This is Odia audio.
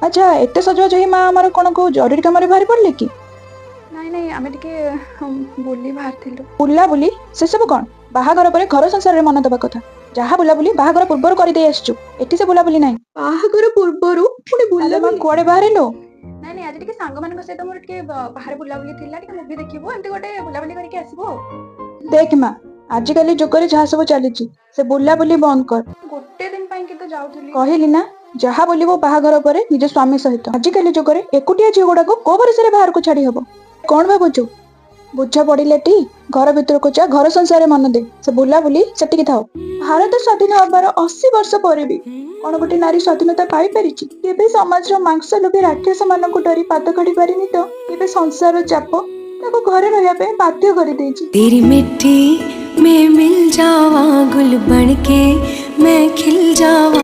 ଆଚ୍ଛା, ଏତେ ସଜବାଜ ହେଇ ମା ଆମର କଣ କୋଉ ଜରୁରୀ କାମରେ ବାହାରି ପଡିଲେ କି? ନାଇଁ ନାଇଁ, ଆମେ ଟିକେ ବୁଲି ବାହାରିଥିଲୁ। ବୁଲାବୁଲି ସେସବୁ କଣ? ବାହାଘର ପରେ ଘର ସଂସାରରେ ମନ ଦବା କଥା। ଯାହା ବୁଲାବୁଲି ବାହାଘର ପୂର୍ବରୁ କରିଦେଇ ଆସିଛୁ, ଏଠି ସେ ବୁଲାବୁଲି ନାହିଁ। ବାହାଘର ପୂର୍ବରୁ ପୁଣି ଆଲୋ ମା, ବୁଲାବୁଲି? କୁଆଡେ ବାହାରିଲୁ? ନାଇଁ ନାଇଁ, ଆଜି ଟିକେ ସାଙ୍ଗମାନଙ୍କ ସହିତ ମୋର ଟିକେ ବାହାରେ ବୁଲାବୁଲି ଥିଲା। ଟିକେ ମୁଭି ଦେଖିବୁ, ଏମିତି ଗୋଟେ ବୁଲାବୁଲି କରିକି ଆସିବୁ ଆଉ। ଦେଖ ମା, ଆଜିକାଲି ଯୁଗରେ ଯାହା ସବୁ ଚାଲିଛି, ସେ ବୁଲାବୁଲି ବନ୍ଦ କର। ଗୋଟେ ଦିନ ପାଇଁ କି ତ ଯାଉଥିଲି। କହିଲି ନା, ଯାହା ବୁଲିବୁ ବାହାଘର ପରେ ନିଜ ସ୍ୱାମୀ ସହିତ। ଆଜିକାଲି ଯୁଗରେ ଏକୁଟିଆ ଝିଅ ଗୁଡାକୁ କୋଉ ଭରସାରେ ବାହାରକୁ ଛାଡି ହବ? କଣ ଭାବୁଛୁ? ବୁଝ ପଡିଲେ ଟି ଘର ଭିତରକୁ ଯା, ଘର ସଂସାରରେ ମନ ଦେ, ସେ ବୁଲାବୁଲି ସେତିକି ଥାଉ। ଭାରତ ସ୍ୱାଧୀନ ହବାର 80 ବର୍ଷ ପରେ ବି କଣ ଗୋଟେ ନାରୀ ସ୍ୱାଧୀନତା ପାଇପାରିଛି? କେବେ ସମାଜର ମାଂସ ଲୋଭୀ ରାକ୍ଷସ ମାନଙ୍କୁ ଡରି ପାଦ କାଢି ପାରିନି ତ କେବେ ସଂସାର ଚାପ ତାକୁ ଘରେ ରହିବା ପାଇଁ ବାଧ୍ୟ କରିଦେଇଛି। तेरी मिट्टी में मिल जावा, गुल बन के मैं खिल जावा।